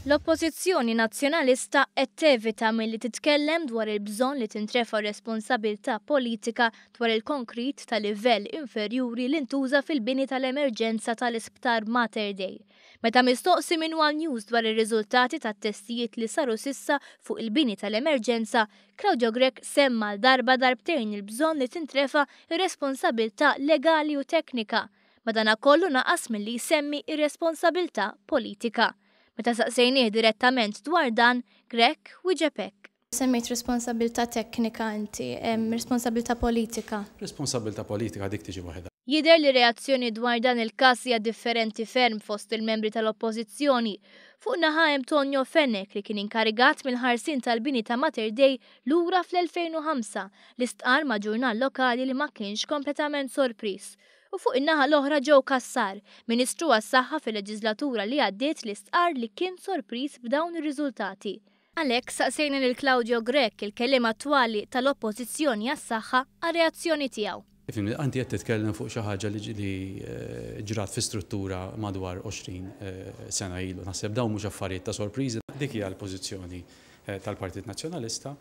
L-Oppożizzjoni Nazzjonalista qed tevita milli titkellem dwar il-bżonn li tintrefa' responsabilità politika dwar il-konkrit ta' livell inferjuri li ntuża fil-bini tal-emerġenza tal-Isptar Mater Dei. Meta mistoqsi minn One News dwar ir-riżultati tat-testijiet li saru s'issa fuq il-bini tal-emerġenza, Claudio Grech semma għal darba darbtejn il-bżonn li tintrefa' r-responsabilità legali u teknika. Madanakollu naqas milli jsemmi r-responsabilità politika. Meta saqsejnieh direttament dwar dan, Grech wieġeb hekk. Semmejt responsabilità teknika inti, responsabilità politika. Responsabilità politika dik tiġi waħedha. Jidher li reazzjoni dwar dan il-każ hija differenti ferm fost il-membri tal-Oppożizzjoni. Fuq naħa hemm Tonio Fenech li kien inkarigat mill-ħarsien tal-bini ta' Mater Dei lura fl-2005 li stqarr ma' ġurnal lokali li ma kienx kompletament sorpriż. U fuq in-naħa l-oħra Joe Cassar, Ministru għas-Saħħa fil-leġiżlatura li għaddiet li stqarr li kien sorpriż b'dawn ir-riżultati. Għalhekk saqsejna lil Claudio Grech, il-kelliem attwali tal-Oppożizzjoni għas-Saħħa, għar-reazzjoni tiegħu. Ifhimni, anti qed titkellem fuq xi ħaġa li ġrat fi struttura madwar 20 sena ilu. Naħseb dawn mhux affarijiet ta' sorpriżi. Dik hija l-pożizzjoni tal-Partit Nazzjonalista.